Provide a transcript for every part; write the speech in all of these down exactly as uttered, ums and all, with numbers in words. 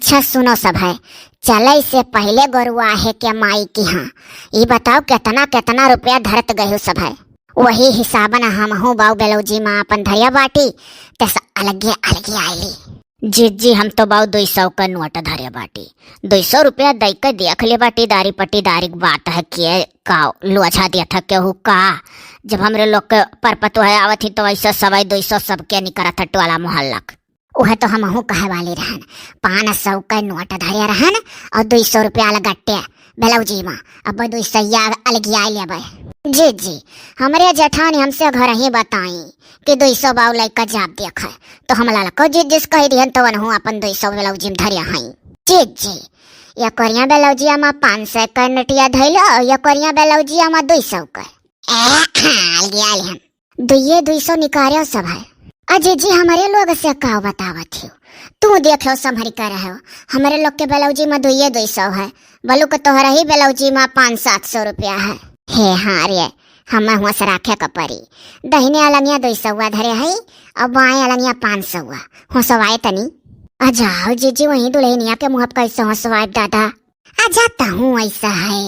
अच्छा सुनो सब है, चलै से पहिले गोरुआहे के माई किहाँ, ई बताओ केतना केतना रुपया धरत गयो सब है, वही हिसाबन हमहूँ बाऊ बेलौजी मा अपन धरिया बाटी, तस अलगे अलगे आइली। जीजी, हम तो बाऊ दुई सौ का नोट धरे बाटी, दुई सौ रुपया दई के देख ले बाटी, दारी पट्टीदारी के बात है, के का लोझा देत है केहू का? जब हमरे लोग के परपतोह आवत ही तो ऐसा सवाई दुई सौ सबके निकरत है टोला मोहल्ला के। उहे तो हमहूँ कहे वाली रहन, पाँच सौ के नोट धरे रहन और दुई सौ रुपया अलगट्टे बेलौजी मा, अब दुई सैया अलगिया लेबै। जीजी, हमरे जेठानी हमसे घर ही बताई कि दुई सौ बाऊ लइका जाब देखे, तो हम ललको जीजी से कहि दिहन तो उनहूँ अपन दुई सौ बेलौजी मा धरे हई। जीजी, ये कोरिया बेलौजिया मा पाँच सौ के नोटिया धइलो, ये कोरिया बेलौजिया मा दुई सौ के। ए, अलगिया लेहन। दुइये दुई सौ निकार्यो सब है। अ जीजी, हमरे लोग से का बतावत हियो? तू देख्यो संभरी कर रहो, हमरे लोग के बेलौजी मा दुइये दुई सौ है, बलुक तोहरा ही बेलौजी मा पाँच सात सौ रुपया है। हे हाँ रे, हम हुआँ से राखे के परी। दहिने अलंगिया दुई सौवा धरे है और बाएं अलंगिया पाँच सौवा। हुसवाए तनी। आ जाओ जीजी, वहीं दुल्हनिया के मुँह पे कैसे हुसवाए दादा। आ जाता हूँ ऐसा है।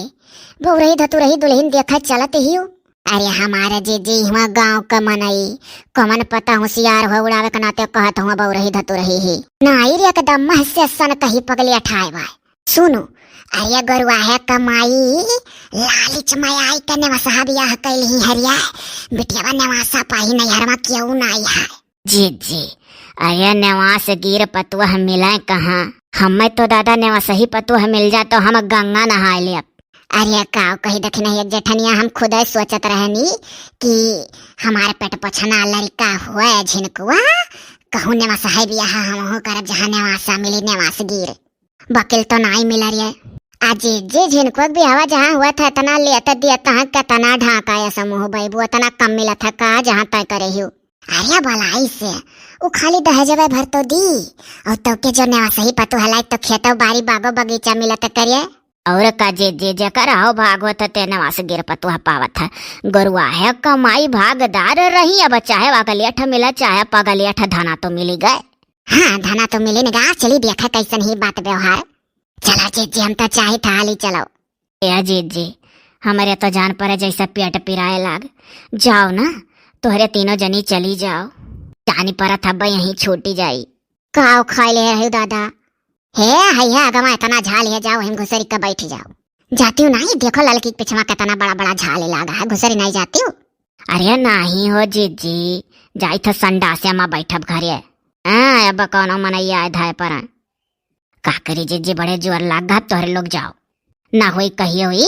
बउरही धतुरही दुल्हन देखे चलत हियो। अरे हमारे जीजी, हुआँ गाँव के मनई, कमन पता होशियार हो उड़ावे के नाते कहत हुआँ बउरही धतुरही ही। नाई रे एकदम मह से सन कही पगली अठाए बाय। सुनो, अरे गोरुआहे के माई, लालच में आई के नेवसहा बियाह कैल ही हरिया, बिटियावा नेवासा पाही नैहर मा केहू नाई है। जीजी, अरे नेवास गिर पतुआ मिले कहाँ? हमें तो दादा नेवासही पतुआ मिल जा तो हम गंगा नहाए लेब। अरे काव कही दखिनहिया जेठनिया, हम खुदे सोचत रहनी कि हमार पेट पोछना लड़का हुए झिनकुआ, कहूँ नेवासही बियाह हमहूँ करब जहाँ नेवासा मिली नेवास गिर। वकील तो नाई मिला रे। आ जीजी, झिनकुआ के बियाहवा जहाँ हुआ था इतना लेत दिया तहाँ कितना ढाका या समूह बैबू इतना कम मिला था का जहाँ तय करे हियो। अरे भलाई से, उ खाली दहेजवे भर तो दी, और तोके जो नेवासही पतोह लायक तो खेतो बाड़ी बागो बगीचा मिलत करिए। और का जीजी, जेकर आओ भाग होत ते नेवास गिर पतोह पावत है। गोरुआहे के माई भागदार रही, अब चाहे अगलेठ मिला चाहे पगलेठ, धना तो मिली गए। हाँ, धना तो मिली न गा, चली देखा कैसन ही बात व्यवहार। चला जीजी, हम तो चाही था हाली चलो। ए जीजी, हमरे तो जान परे जैसे पेट पिराए लाग। जाओ ना, तोहरे तीनों जनी चली जाओ। जानी परत हब्बे यहीं छूटी जाई। काव खाए ले रहे दादा? हे, हैया अगवा इतना झाल है, जाओ हम घुसरी के बैठ जाओ। जाती हूँ नहीं, देखो ललकी के पिछवा कितना बड़ा बड़ा झाल लागा है, घुसरी नहीं जाती हूँ। अरे नाही हो जीजी, जाई था संडासे मा बैठब घरे। हाँ, अब कौनो मनैया आए धाए पर। का करी जीजी, बड़े जोर लाग गा, तोहरे लोग जाओ। ना होई कहियो होई,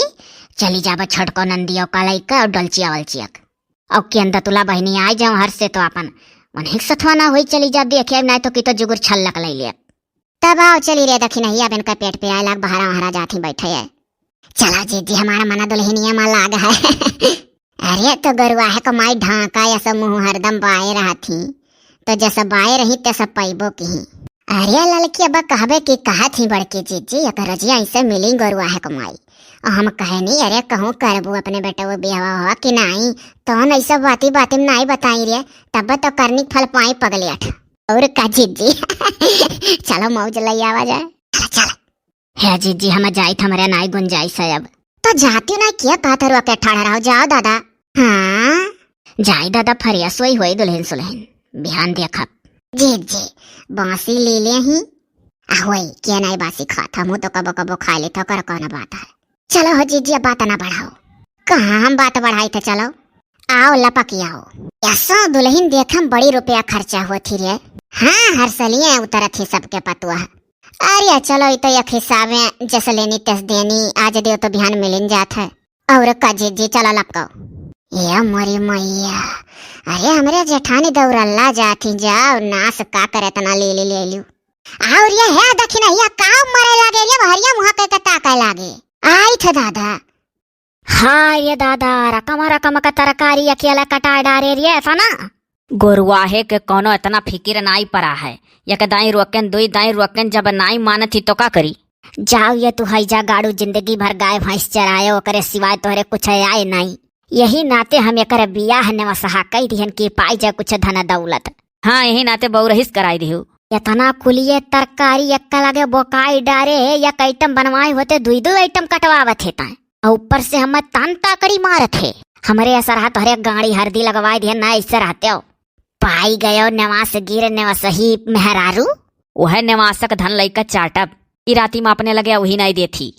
चली जाबा छोटको नंदियो का लइका और डलचिया वलचिया के। और केंदा तुला बहिनी आ जाओ हर से तो अपन उन्हें के सथवा ना होई, चली जा देखिए, नहीं तो की तो जुगुर छल्लक ले ले। तब आओ चली रे दखिनहिया, अब इनका पेट पिराए लाग, बहरा वहरा जात ही बैठे है। चला जीजी, हमारा मना दुल्हनिया मा लाग है। अरे तो गोरुआहे के माई ढाका या सब मुँह हरदम बाए रहत ही, तो जैसा बाए रही तैसा पैबो की ही। अरे ललकी अब कहबे की कहत ही बड़की जीजी, एक रजिया ऐसे मिली गोरुआहे के माई। और हम कहे नहीं, अरे कहूँ करबू अपने बेटवा बियाहवा हो कि नाई, तो हम ऐसा बाती बाती में नाई बताई रे, तब तो करनी के फल पाई पगलेठ। और का जीजी? चलो मौज लई आवा जाए। चल, चल। हे जीजी, हम जाइत, हमरे नाई गुंजाइश है अब। तो जाती ना, किया कहत रुआ के ठाड़ा रहो, जाओ दादा। हाँ, जाई दादा, फरिया सोई होई दुल्हन सुल्हन, बिहान देखब। जीजी, बांसी ले ले ही। आ होई, के नाई बासी खात, हमहू तो कबो कबो खा लेत, ओकर कौन बात है। चलो हो जीजी, अब बात ना बढ़ाओ। कहाँ हम बात बढ़ाई थे, चलो। आओ लपक आओ। ऐसा दुल्हन देखम बड़ी रुपया खर्चा होत ही रे। हाँ, हर सलिए उतरत ही सबके पतुआ। अरे चलो, ई तो एक हिसाबे जस लेनी तस देनी, आज देव तो बिहान मिलिन जात है। और का जीजी, चलो लपकाओ। ए मोरी मैया, अरे हमरे जेठानी दौड़ल्ला जात ही, जाओ नास का करे इतना ले ले ले लू। और ये है दखिनहिया काव मरे लागे रे, बहरिया मुहा के ताके लागे। आई थे दादा। हाय रे दादा, रकम रकम का तरकारी अकेला कटाए डारे रे, ऐसा ना। गोरुआहे के कौनो इतना फिकिर नाई परा है। एक दाई रोकेन, दुई दाई रोकेन, जब नाई मानत ही तो का करी? जाओ ये तू हैजा गाड़ू, जिंदगी भर गाय भैंस चराए, ओकरे सिवाय तोहरे कुछ आए नाई। यही नाते हम एकर बियाह नेवसहा कई दिहन कि पाई जा कुछ धन दौलत। हाँ, यही नाते बउरहिस कराई दिहू। एतना कुलिये तरकारी एक्का लगे बोकाई डारे है, एक item बनवाए होते दुई दुई item कटवावत है ताए। अउ ऊपर से हमें तान ताकड़ी मारत है। हमरे असरहा तोहरे गाड़ी हरदी लगवाए दिहे ना, ऐसे रहते हो। पाई गयो नेवास गिर नेवसही मेहरारू। वह नेवासक धन लइका चाटब। ई राती में अपने लगे वही नहीं देथी।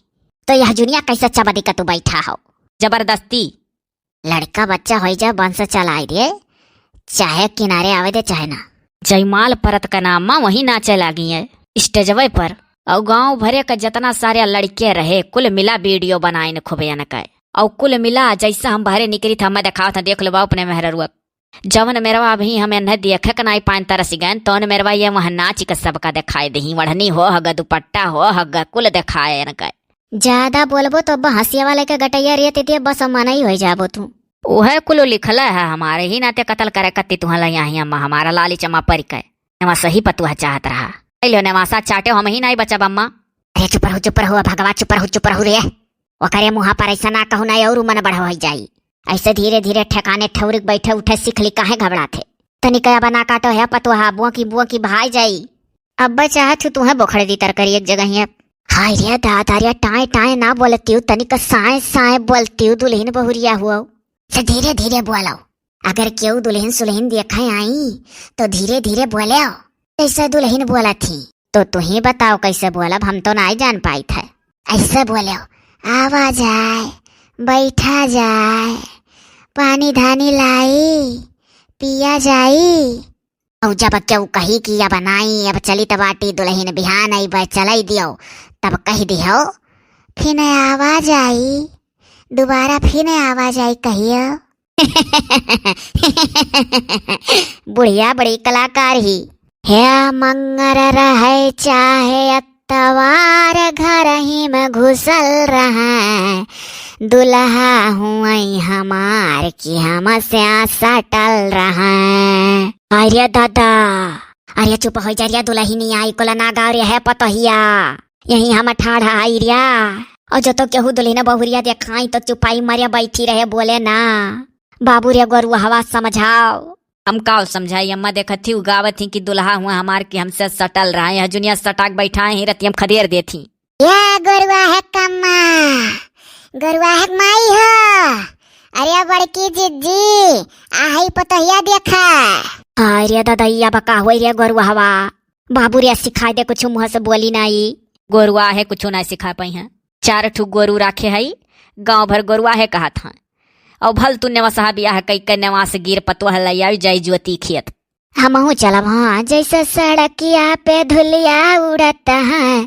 तो यह जुनिया कैसे चबदी का तू बैठा हो? जबरदस्ती। लड़का बच्चा होई जा, बंस चलाई दे, चाहे किनारे आवे दे, चाहे ना। जयमाल परत का नाम मा वही नाचे लागी है स्टेजवे पर। अउ गांव भरे का जितना सारे लड़के रहे, कुल मिला video बनाइन खूबे अनके। अउ कुल मिला जैसा हम बहरे निकरी था, मैं देखावत था, देख लो बा अपने मेहररुआ। जवन मेरवा अभी हम एन्हे देखे के नाई पाइन तरस गए, तौन मेरवा ये वह नाच के सबका देखाए दही। ओढ़नी हो हग, दुपट्टा हो हग, कुल देखाए इनके। ज्यादा बोलबो तो अब हंसिया वाले के गटैया रेत दिए, बस मनई हो जाबो तू। ओहे कुल लिखले है, हमारे ही नाते कत्ल करे कत्ती तुहला यहाँ अम्मा, हमारा लाली चमा पर के। एमा सही पतुआ चाहत रहा। ले लो नेवासा चाटे, हम ही नाई बचब अम्मा। अरे चुप रहू, चुप रहू, भगवा चुप रहू, चुप रहू रे। ओकरे मुँहा पर ऐसा ना कहू, ना और मन बढ़ हो जाई। ऐसे धीरे धीरे ठेकाने ठौरिक बैठे उठे सीख ली, काहे घबरात है? तनिक अब ना काटो है पतोहा, बोकी बोकी भाई जाई। अब चाहत हूँ तुहे बोखड़े दी तरकारी एक जगह ही अब। हाय रे दादा रे, टाए टाए ना बोलती हूँ, तनिक साए साए बोलती हूँ, दुल्हन बहुरिया हुआ। से धीरे धीरे बोलो। अगर केहू दुल्हन सुल्हन देखे आई तो धीरे धीरे बोलो। कैसे दुल्हन बोला थी? तो तू ही बताओ कैसे बोलब, हम तो नाई जान पाई थे। ऐसे बोलो, आवा जाए, बैठा जाए, पानी धानी लाई, पिया जाई। और जब केहू कही कि अब नाई, अब चली त बाटी दुल्हन बिहान आई बे चलाई दियो, तब कह दियो, फिर आवा जाई, दोबारा फिर आवा जाई कहियो। बुढ़िया बड़ी कलाकार ही। हे मंगर रहे चाहे अतवार, घर ही में घुसल रहे, दुल्हा हुई हमार कि हमसे सटल रहे। अरे दादा, अरे चुप हो जा रे, दुल्हनी आई कुल ना गाव रे है पतोहिया। यही हम ठाढ़ा आई रिया। और जो तो केहू दुल्हन बहुरिया देखाई तो चुपाई मारिया बैठी रहे, बोले ना। बाबू रे गोरुआ हवा समझाओ। हम काव समझाई अम्मा, देखत थी उगावत थी कि दुल्हा हुआ हमार कि हमसे सटल रहा है, दुनिया सटाक बैठा है, रतियम खदेर देथी। या गोरुआ है कम्मा, गोरुआ है माई हो। अरे बड़की जिज्जी, आहई पतोहिया देखा। अरे ददैया बका होई रे गोरुआ हवा। बाबू रे सिखाई दे कुछ मुँह से बोली नाई। गोरुआ है कुछ ना सिखा पाई है। चार ठू गोरू राखे हई, गांव भर गोरुआ है कहत हैं। और भल तू नेवसहा बियाह कई के नेवास गिर पतोह लई आई जाई ज्योति खेत। हमहू चलब, हाँ, जैसे सड़किया पे धुलिया उड़त है,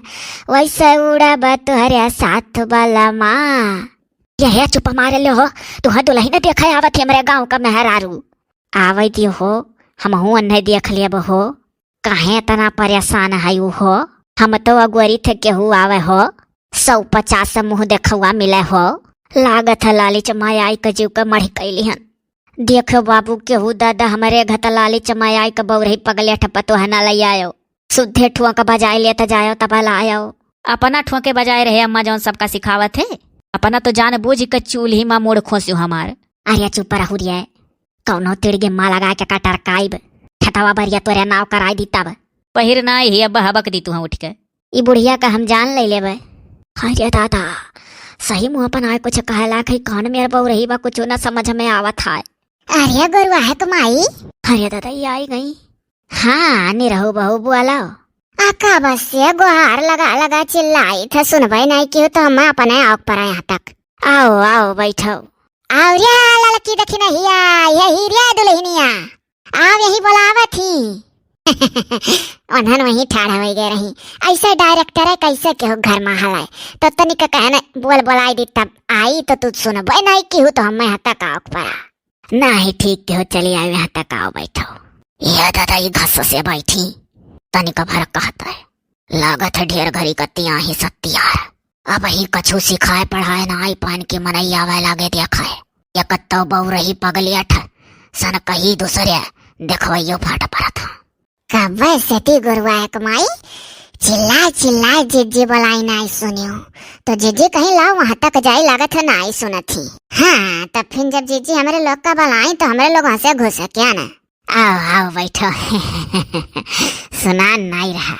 वैसे उड़ब तोहरे साथ बलमा। यह चुप मारे ले हो, तुहा दुल्हन देखे आवत है हमरे गांव का मेहरारू। आवे दियो हो, हमहू अन्हे देख लेब हो। काहे इतना परेशान है हो? हम तो अगोरी थे केहू आवे हो, सौ पचास मुँह देखुआ मिले हो। लागत है लालिच मायाई के जीव के मढ़ी कैली हन। देखो बाबू, केहू दादा हमरे घत लालिच मायाई के बौरही पगले ठपतो है ना ले आयो। सुद्धे ठुआ के बजाय लेत जायो तब लायो। अपना ठुआ के बजाय रहे अम्मा जौन सबका सिखावत है। अपना तो जान बूझ के चूल्ही मा मूड़ खोस्यो हमार। अरे चुप रहू रे, कौनो तिड़गे माँ लगा के कटर काइब, खेतवा बरिया तोरे नाव कराई दी तब। पहिर ना ही अब हबक दी तुहा उठ के। ई बुढ़िया का हम जान ले लेबे। अरे दादा, सही मुँह पर ना कुछ कहला खई, कौन मेर बहू रही बा, कुछ ना समझ में आवत है। अरे गोरुआ है कमाई। अरे दादा, ये आई गई। हाँ, निरहू बहू बोलो। आ का बस से गोहार लगा लगा चिल्लाई थे, सुनबे नहीं कियो तो हम अपने आँख पर यहाँ तक। आओ, आओ, बैठो। आओ रे ललकी दखिनहिया, यही रे दुल्हनिया। आओ यही बोलावत ही। ओन्हन वहीं ठाढ़ हो गए रही। ऐसे डायरेक्टर है, कैसे केहू घर में हलाए? तो तनिक कहने बोल बोलाई दी तब आई तो तू सुनबे नहीं किहू तो हम यहाँ तक आँख पर आ। नाही ठीक के हो, चली आवे, यहाँ तक आओ, बैठो। ये दादा, ये घस से बैठी, तनिक भर कहत है। लागत है ढेर घरी कत्ती आही सत्तियार। अब ही कछु सिखाए पढ़ाए ना आई, पान के मनई आवे लागे देखाए। ये कत्तो बहू रही पगली अठ, सन कही दूसरे, देखवैयो फाट परत है। कब्बे सेती गुरुआ एक माई चिल्लाए चिल्लाए जिज्जी बोलाई नाई सुनियो। तो जिज्जी कहीं लाओ वहां तक जाई, लागत है नाई सुनत ही। हाँ, तब फिर जब जिज्जी हमरे लोग का बोलाई तो हमरे लोग वहां से घुसे क्या ना? आओ, आओ, बैठो। सुनान नाई रहा।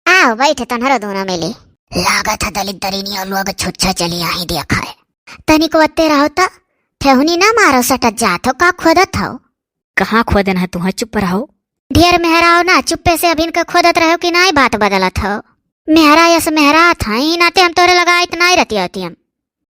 आओ, बैठ, तोहरो दोनों मिली। लागत है दलित दरिनिया लोग छुच्छा चली आही देखा है। तनिक वत्ते रहो त, ठेहुनी ना मारो, सटत जात हो, का खोदत हो? कहाँ खोदन है तुहा, चुप रहो। ढेर मेहराओ ना, चुप्पे से अभिन के खोदत रहो कि नाई बात बदलत हो? मेहरा यस मेहरा था, ई नाते हम तोरे लगा इतना ही रहती होती हम।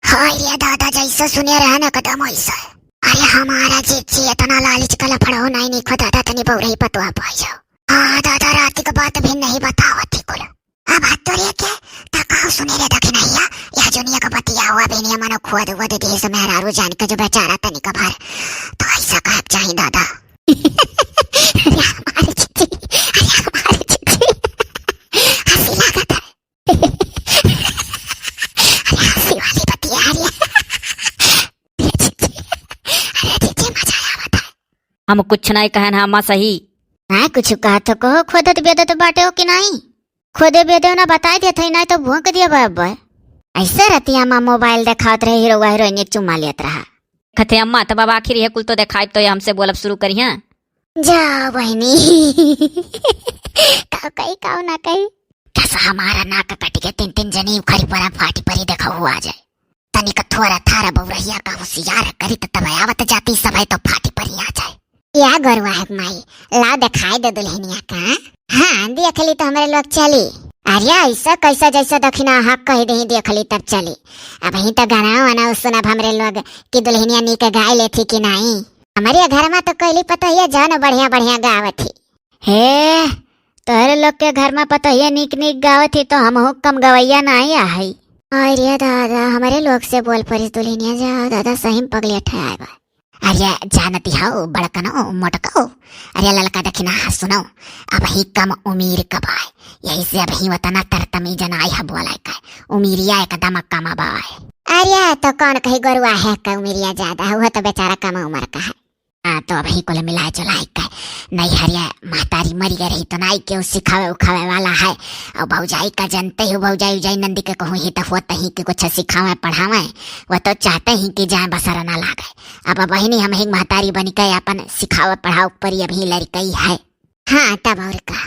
हाय रे दादा, जैसे सुने रहे न एकदम वैसे। अरे हमारा जीजी इतना लालच का लफड़ो नहीं, नहीं खोदा था, तनी बौरही पतवा पाई जाओ। हाँ दादा, रात के बात भी नहीं बतावत थी कुल। अब हाथ तो रे के, ता काहू सुने रे दखिनैया, या जोनिया का बतिया हुआ भी नहीं, मनो खुआ दुआ दे दे से मेहरारू जान के जो बेचारा तनी का भर। तो ऐसा कहे के चाही दादा। अरे हमारे जीजी, अरे हमारे जीजी। हंसी लागत है। अरे हंसी वाली बतिया है रे। अरे जीजी, अरे जीजी, मजा आवत है। हम कुछ नहीं कहन, हाँ, अम्मा सही। ना कुछ कहा तो कहो, खोदत बेदत बाटे हो कि नहीं? खोदे बेदे ना बताई देत है, नहीं तो भोंक दिया बाबा। ऐसे रतिया मा मोबाइल देखावत रहे हीरो हीरोइन, एक चुम्मा लेत रहा। कथे अम्मा, तब अब आखिर ये कुल तो देखाई तो ये हमसे बोलब शुरू करिया। जा बहनी। का कही, का ना कही। कस हमारा नाक कट के तीन तीन जनी उखरी परा फाटी परी देखा हुआ जाए। तनिक थोरा थारा बउरहिया का होशियार करी त तब आवत जाती सब है तो फाटी परी आ जाए। या गरुआ है माई, लाओ देखाई दे दुल्हनिया का। हाँ, देख ली तो हमरे लोग चली। अरे ऐसा कैसा जैसा दखिना हक कह दही देख ली तब चली। अब ही तो गाना वाना सुनब हमरे लोग कि दुल्हनिया नीक गाय लेथी कि नाई। हमरे घर में तो कैली पतोहिया जान बढ़िया बढ़िया गावत ही। हे, तोहरे लोग के घर में पतोहिया नीक नीक गावत ही तो हमहू कम गवैया नाई आहई। अरे दादा, हमरे लोग से बोल पड़िस दुल्हनिया, जा दादा, सही में पगली ठहराए बा। अरे जानती हौ बड़कनो मोटको, अरे ललका दखिना सुनो, अब ही कम उमीर क बाय, यही से अब ही वतना तरतमी जनाई है बोलाय का, उमीरिया एकदम कम बाय। अरे तो कौन कही गरुआ है का उमीरिया ज्यादा है, वो तो बेचारा कम उम्र का है। हाँ, तो अब ही कुल मिलाए जुलाए के नैहरिया महतारी मरी गई रही तो नाई केहू सिखावे उखावे वाला है। और भौजाई का जनते ही, भौजाई उजाई नंदी के कहूँ ही तो होत ही कि कुछ सिखावे पढ़ावे, वो तो चाहते ही कि जाए बसर ना लागे। अब बहिनी हम ही महतारी बनी के अपन सिखावे पढ़ावे पर अब ही लड़कई है। हाँ, तब और का।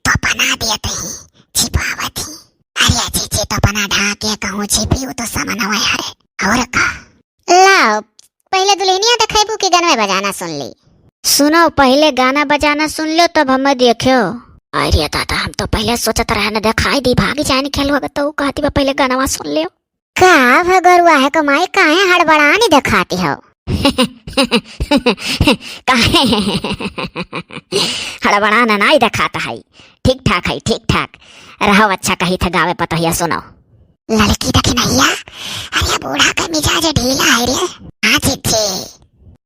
तो बना देत ही, छिपावत ही। अरे जीजी, तो बना ढाके कहूँ छिपी, वो तो समनवा है। और का? लाओ, पहले दुल्हनिया देखेबू कि गनवे बजाना सुन ली? सुनो, पहले गाना बजाना सुन लो, तब हमें देखो। अरे दादा, हम तो पहले सोचत रहे न देखाई दी, भागी जाए न खेलवा, तो कहती बा पहले गाना सुन लो। का भगरुआ है कमाई, काहे हड़बड़ानी देखाती हो? काहे? हड़बड़ाना नाई देखाता है, ठीक ठाक है, ठीक ठाक। रहो, अच्छा कही था गावे पतोहिया, सुनो। लड़की दखिनैया, अरे बूढ़ा का मिजाज ढीला है रे। हाँ जीजी,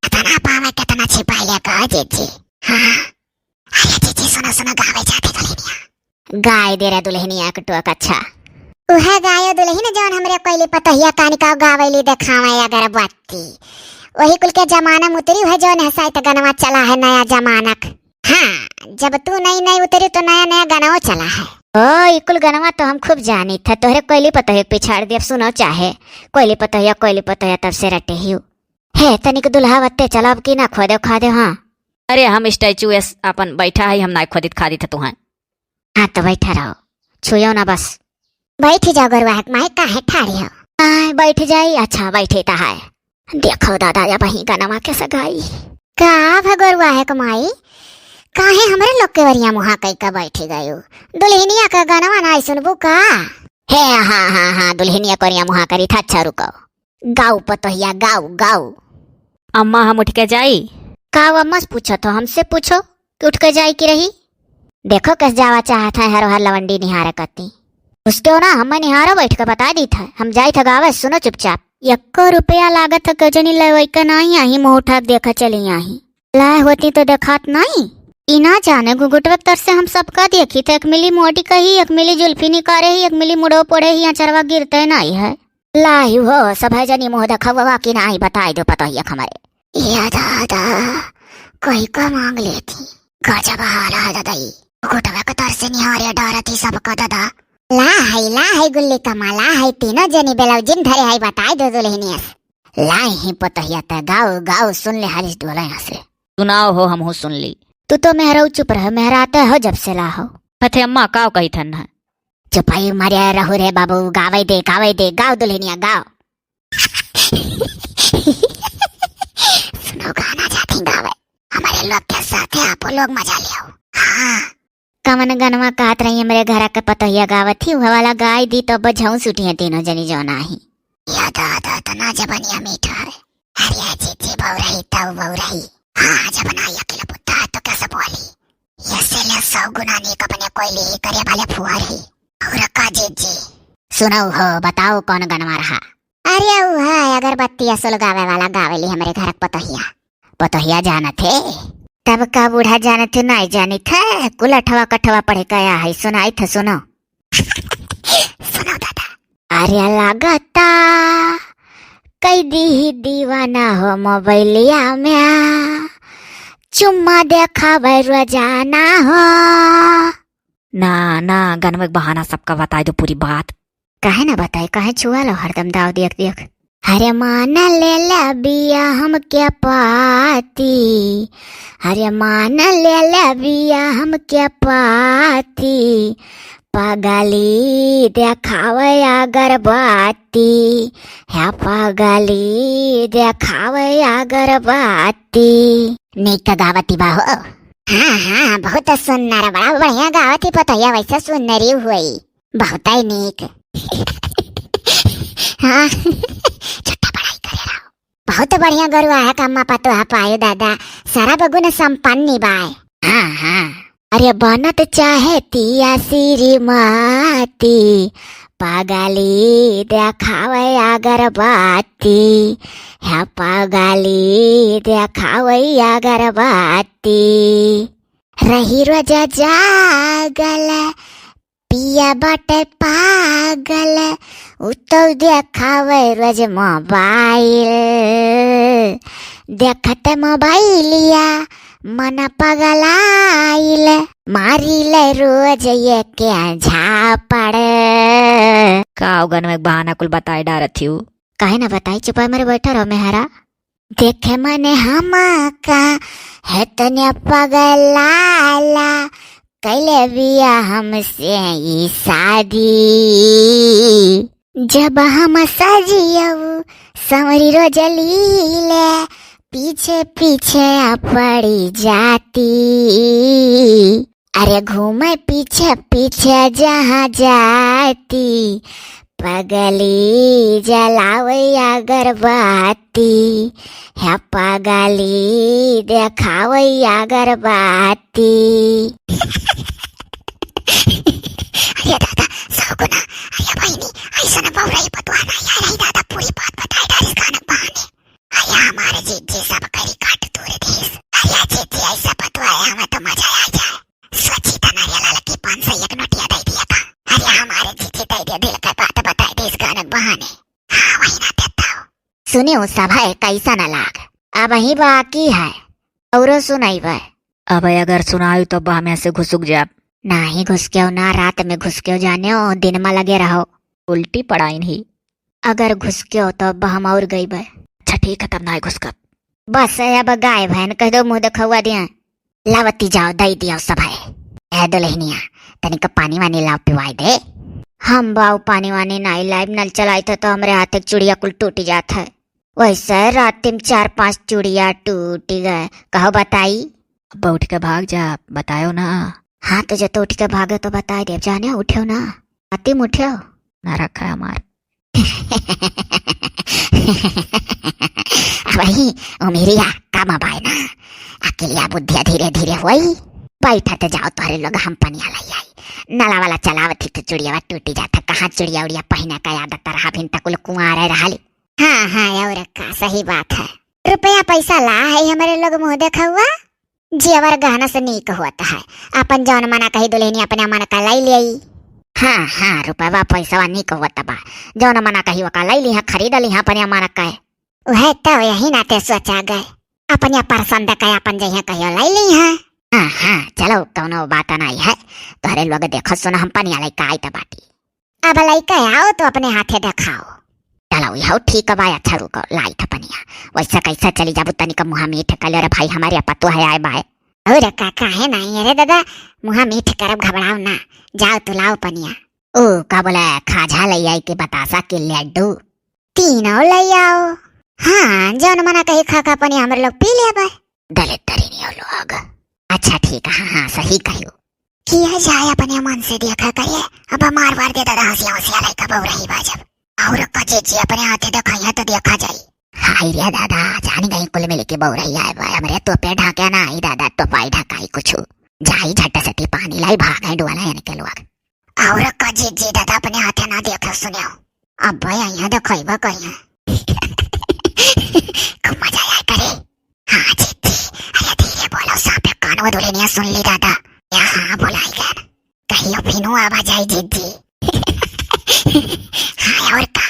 कितना पावे, कितना छिपाई ले का जीजी। हाँ, अरे जीजी, सुनो, सुनो, गावे जाते दुल्हनिया। गाय दे रे दुल्हनिया के टोक, अच्छा। उहे गायो दुल्हन जौन हमरे कोइली पतोहिया कानिका गावेली देखावे अगरबत्ती। वही कुल के जमाना में उतरी है जौन है साइत गनवा चला है नया जमानक। हाँ, जब तू नई नई उतरी तो नया नया गनवा चला है। ओ, ई कुल गनवा तो हम खूब जानी था, तोहरे कोइली पतोहिया के पिछाड़ दिया, सुनो चाहे। कोइली पतोहिया, कोइली पतोहिया तब से रटे ही। हे, तनिक दुल्हा वत्ते चला, अब की ना खोदे खादे, हाँ। अरे हम स्टैचू एस अपन बैठा है, हम ना खोदित खादित है तुहां। हाँ तो बैठा रहो, छुयो ना बस। बैठ जाओ गरुआ है माई, काहे ठाड़ी हो? आय, बैठ जाई, अच्छा बैठे ता है। देखो दादा, अब ही गनवा कैसे गाई। का भगरुआ है कमाई, काहे हमरे लोग के वरिया मुहा कई का बैठी गयो? दुल्हनिया का गनवा ना सुनबू का? हे हाँ हाँ हाँ, दुल्हनिया कोरिया मुहा करी था, अच्छा रुको। गाऊ पतोहिया, गाऊ, गाऊ। अम्मा, हम उठ के जाई? का अम्मा से पूछत हो, हमसे पूछो कि उठ के जाई की रही। देखो कस जावा चाहत है, हरो हर लवंडी निहारे कती। उसके हो ना, हमें निहारो बैठ के बता दी था, हम जाई था गावे, सुनो चुपचाप। यक्को रुपया लागत है, गजनी लेवई का नाई आही, मुँह उठा के देखा चली आही। लाए होती तो देखात नाई। ई ना जाने घुघुटवे के तर से हम सबका देखी थे, एक मिली मोटी कही, एक मिली जुल्फी निकारे ही, एक मिली मुड़ो पोड़े ही, अचरवा गिरते नाई है। लाही हो, सभे जनी मुँह देखउवा कि नाहीं, बताई दो पतोहिया हमरे। ए दादा, कोई का माँग लेती? गजब हाल है दादा ई। घुटवा के तर से निहारे डारती सबका दादा। ला है, ला है गुल्ली कमा, ला है तीनों जनी ब्लाउजिन धरे है, बताई दो दुल्हनिया से। लाई ही पतोहिया त गाओ, गाओ, सुन ले हरीश डोले यहाँ से। सुनाओ हो, हमहू सुन ली। तू तो मेहराऊ चुप रह, मेहराते हो जब से ला हो। हथे अम्मा, काव कही थन है? चुपाई मारे रहू रे बाबू, गावे दे, गावे दे, गाव दुल्हनिया, गाव। सुनो गाना जाती गावे, हमरे लोग के साथे आपो लोग मजा लियो। हाँ। कवन गनवा कहत रही हमरे घर के पतोहिया गावत ही, उहे वाला गाय दी तो बझाऊ सुटिया तीनों जनी जौन आही। या दादा, तना जबनिया मीठा है। अरे जीजी बउरही तउ बउरही। हाँ, जब ना अकेला पुत्ता है तो कैसे बोली? ये से ले सौ गुना नीक अपने कोइली ही करे वाले फुहर ही। और का जीजी? सुनउ हो, बताउ कौन गनवा रहा? अरे उ है अगरबत्ती असुल गावे वाला गावेली हमरे घर के पतोहिया। पतोहिया जानत है? तब का बूढ़ा जानत है, नाई जानित है? कुल अठवा कठवा पढ़े के आया है, सुनाइत है, सुनो। सुनो दादा। अरे लागता कई दी ही दीवाना हो मोबाइलिया में, चुम्मा देखावे रोजाना हो। ना, ना, गनवा के बहाना सबका बताई दो पूरी बात। काहे ना बताई, काहे छुआ लो हरदम दाव दियक दियक। अरे मान ले ले बिया हमके पाती, अरे मान ले ले बिया हमके पाती, पगली देखावे अगरबत्ती, हे पगली देखावे अगरबत्ती। नीक गावती बा हो। हाँ, हाँ, बहुत सुन्नर, बड़ा बढ़िया गावत ही पतोहिया, वैसे सुन्नरी हुई, बहुत ही नीक। हाँ, झूठा बड़ाई करे रहो। बहुत बढ़िया गरुआ है कम्मा पतोहा पायो दादा, सारा बगुन संपन्न बाय। हाँ, हाँ। अरे बनत चाहे तिया श्रीमती, पगली देखावे अगरबत्ती, हे पगली देखावे अगरबत्ती। रही रोज जागल, पिया बाटे पागल, उ तो देखावे रोज मोबाइल। देखत मोबाइलिया मन पगलाइल, मारी ले रोज ये के झापड़। का उ गनवा के बहाना कुल बताए डारत ही उ? काहे ना बताई, चुपाई मारे बैठा रहो मेहरा। देखे मने हमका है तने पगलाला, कैले बिया हमसे ई शादी। जब हम सजियऊ संवरी रोज लीले, पीछे पीछे पड़ी जाती। अरे घूमे पीछे पीछे जहाँ जाती, पगली जलावे अगरबत्ती, हे पगली देखावे अगरबत्ती। अरे दादा, सौ गुना, अरे बहिनी, ऐसन बउरही पतोहा ना, या रही दादा, पूरी बात बताए डारिस गाना के बहाने। अरे हमारे जीजी सब करी काट तोड़ देस। अरे जीजी ऐसा पतोहा है, हमें तो मजा आ जाए। सोची त नारियल वाला की पाँच सौ एक नोटिया दे दिया था। अरे हमारे जीजी दे दिया, दिल का बात बताए देस गाना के बहाने। हाँ, वही ना देता हूँ। सुनियो सभा कैसा न लाग, अब ही बाकी है, औरो सुनाई बा। अब अगर सुनाई तो अब हम ऐसे घुसुक जाब। नाही घुसक्यो ना, रात में घुसक्यो जाने ओ, दिन में लगे रहो। उल्टी पड़ाइन ही। अगर घुसक्यो तो अब हम और गईबे। अच्छा ठीक है, तब नाही घुसकब। बस अब गाय भैन कह दो, मुँह देखौआ दिया। लावती जाओ, दई दियो सभे। ए दुल्हनिया, तनिक पानी वानी लाव, पिवाई दे। हम बाऊ पानी वानी नाही लाइब, नल चलाई थे तो हमरे हाथ के चुड़िया कुल टूटी जात है। वैसे रात में चार पांच चुड़िया टूटी गए, कहो बताई। अब उठ के भाग जा, बतायो ना। हाँ तो जो तो उठ के भागे तो बताई देब, जाने उठ्यो ना, राती में उठ्यो ना रखा है हमार। वही उमिरिया कम बाय ना, अकिलिया बुद्धिया धीरे धीरे होई। बैठत जाओ तोहरे लोग, हम पनिया लाई आई। नला वाला चलावत ही तो चुड़िया टूटी जाता, कहाँ चुड़िया उड़िया पहिने का आदत रहा, फिन तकुल कुंवारे रहली। हाँ, हाँ, और का, सही बात है। रुपया पैसा ला है हमरे लोग मुँह देखौआ, जेवर गहना से नीक होत है। अपन जौन मना कही दुल्हनी अपने मन का लाई लेई। हाँ, हाँ, रुपया पैसा नीक होत बा, जौन मना कही ओका लाई लिहा, खरीद लिहा अपने मन का। वह तो यही नाते सोचा गए, अपने पसंद का अपन जइहा कहियो लाई लिहा। हाँ, हाँ, चलो, कौनो बात नहीं है, तोहरे लोग देखो सुनो, हम पनिया लाई का आई त बाटी। अब लइके आओ तो अपने हाथे देखाओ। चलो, यहो ठीक बा, अच्छा रुको, लाई था पनिया। वैसे कैसे चली जाबू, तनिक मुँह मीठ कर ले रे भाई, हमारे पतोह है आए बाए। और का, काहे नहीं? अरे दादा, मुहा मीठ करब, घबराओ ना। जाओ तू लाओ पनिया। ओ, का बोला, खाजा लइ आई कि बतासा कि लड्डू? तीनों लइ आओ। हाँ, जौन मना कही खा खा पनिया हमरे लोग पी लेबे। दलिद्दरिनियो लोग। अच्छा ठीक है, हाँ, हाँ, सही कहियो। किया जाए अपने मन से देखा करिए, अब मार वार दे दादा, हंसिया हंसिया लइका बउरही बा जब। और कजे जी अपने हाथे देखाइया तो देखा जाई। हाय रे दादा, जानी गई कुल मिल के बउरही आए बा, हमरे तो पे ढाके ना आई दादा, तो पाई ढकाई कुछ। जाई झट से ती पानी लाई, भागे डुआला इनके लोग। और कजे जी दादा अपने हाथे ना देखो सुनो। अब भाई यहाँ देखइबा कहिया। खूब मजा आया करे। हाँ जीजी, अरे धीरे बोलो, सांपे कान वो दुल्हनिया सुन ली दादा। या हाँ बुलाई गए। कहियो फिनू आवा जाई जीजी। हाँ और का